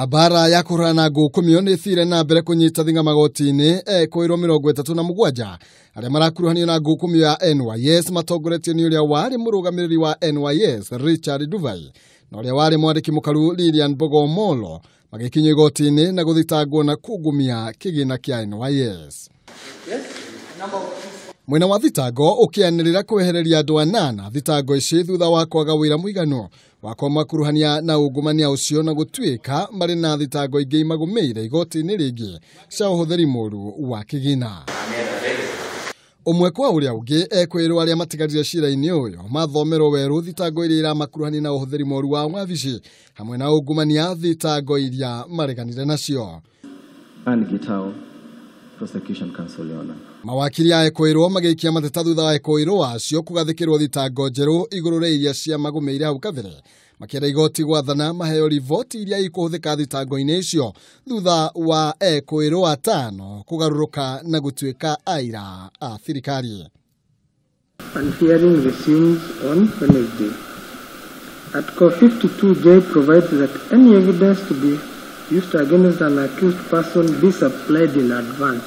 Mbara ya kũhũrana ngũkũmio nĩ ĩthire na mbere kũnyita thing'a magoti-inĩ ekwĩrwo 37 arĩa marakuruhanio na ngũkũmio ya NYS matongoretio nĩ ũrĩa warĩ mũrũgamĩrĩri wa NYS Richard Duvai na ũrĩa warĩ mwandĩki mũkaru Lilian Bogomolo magĩkinyio igoti-inĩ na gũthitangwo na kungumia kĩgĩna kĩa NYS. Mwena wa thitango ũkĩanĩrĩra kwehereria andũ anana thitango ici thutha wa kwaga wĩra mũiganu wa kũmakuruhania na ungumania ũcio na gũtuĩka marĩ na thitango ingĩ imagũmĩire igoti-inĩ rĩngĩ cia ũhũthĩri mũru wa kĩgĩna. Ũmwe kwa ũrĩa ũngĩ ekwĩrwo arĩa matigarire cira-inĩ ũyũ mathomerwo werũ thitango iria iramakuruhania na ũhũthĩri mũru wa wabici hamwe na ungumania thitango iria mareganire nacio. Prosecution Counsel, Your Honor. Mawakiri a ekwĩrwo magĩikia mateta thutha wa ekwĩrwo acio kũgathĩkĩrwo thitango njerũ igũrũ rĩa iria cia magũmĩire hau kabere makĩenda igoti gwathana maheo riboti iria ikũhũthĩka thitango-inĩ icio thutha wa ekwĩrwo atano kũgarũrũka na gũtuĩka aira a thirikari. And hearing resumes on Wednesday. Article 52J provides that any evidence to be used against an accused person be supplied in advance.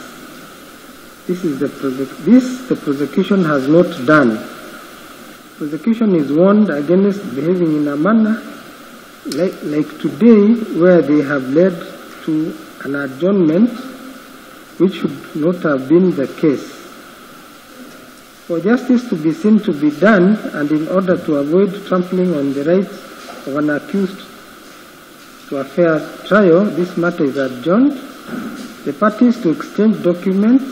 This the prosecution has not done. Prosecution is warned against behaving in a manner like today, where they have led to an adjournment, which should not have been the case. For justice to be seen to be done, and in order to avoid trampling on the rights of an accused to a fair trial, this matter is adjourned. The parties to exchange documents.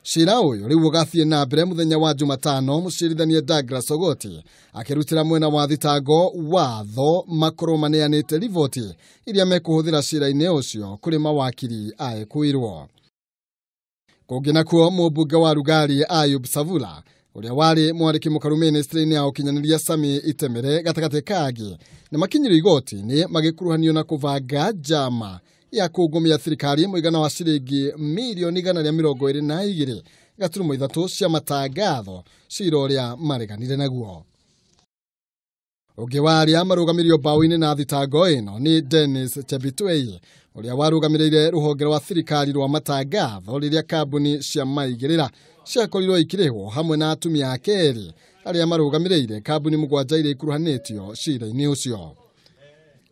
Cira ũyũ rĩu ũgathiĩ na mbere mũthenya wa Jumatano mũcirithania Douglas Ogoti akĩrutĩra mwena wa thitango watho makorwo maneanĩte riboti iria mekũhũthĩra cira-inĩ ũcio kũrĩ mawakiri a ekwĩrwo. Kũngĩ nakuo mũmbunge wa Rugari Ayub Savula ũrĩa warĩ mwandĩki mũkaru ministry-inĩ ya ũkinyanĩria Sami Itemere gatagatĩ kangĩ nĩ makinyire igoti-inĩ magĩkuruhanio na kũbanga njama ya kũngũmia thirikari mũigana wa ciringi mirioni 122.3 cia matangatho cira ũrĩa mareganire naguo. Ũngĩ wa arĩa marũgamirio mbaũ-inĩ na thitango ĩno nĩ Dennis Chebitwei ũrĩa warũgamĩrĩire rũhonge rwa thirikari rwa matangatho rĩrĩa kambuni cia maigĩrĩra ciakorirwo ikĩrĩhwo hamwe na atumia ake erĩ arĩa marũgamĩrĩire kambuni 7 iria ikuruhanĩtio cira-inĩ ũcio.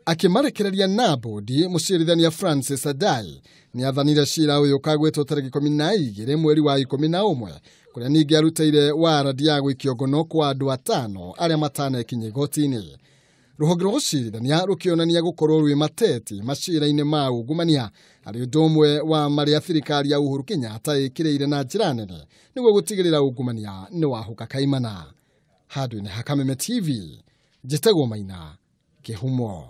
Akĩmarekereria na bodi mũcirithania Francis Adai nĩathanire cira ũyũ ũkagwĩtwo tarĩki 12 mweri wa 11 kũrĩa ningĩ arutĩire warandi ya gũikio ngono kwa andũ atano arĩa matanekinyia igoti-inĩ. Rũhonge rwa ũcirithania rũkĩonania gũkorwo rwĩ mateti macira-inĩ ma ungumania arĩ ũndũ ũmwe wa marĩa thirikari ya Uhuru Kenyatta ĩkĩrĩire na njĩra nene nĩguo gũtigĩrĩra ungumania nĩ wahũka kaimana. Handũ-inĩ ha Kameme TV, njĩtagwo Maina Kĩhumo.